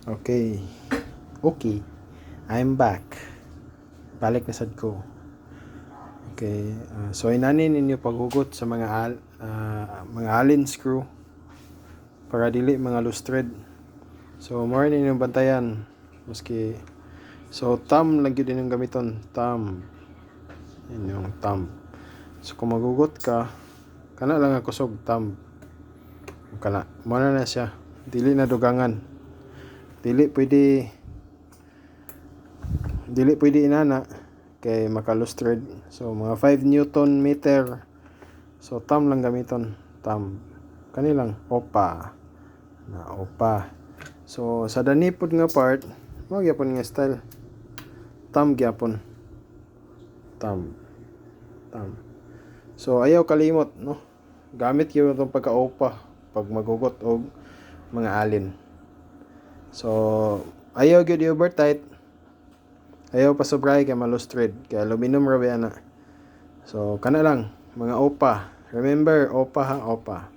Okay. Okay. I'm back. Balik na sad ko. Okay. So inani ninyo paghugot sa mga allen screw para dili mga loose thread. So more ninyong bantayan maski, so thumb lang gyud inyong gamiton, thumb. Inyong thumb. So kung magugot ka, kana lang ang kusog, thumb. Kana mo na na siya. Dili na dugangan. Dili pwede inana kay maka loose thread. So mga 5 newton meter. So thumb lang gamiton, thumb. Kani lang opa. Na opa. So sa dani pod nga part, mao gyapon nga style. Thumb gyapon. Thumb. Thumb. So ayaw kalimot, no? Gamit gyud itong pagka-opa pag magugot og mga allen. So ayaw gyud i-over tight. Ayaw pa sobray kay ma-loose thread kay aluminum ra ba na. So kana lang mga opa. Remember, opa ha, opa.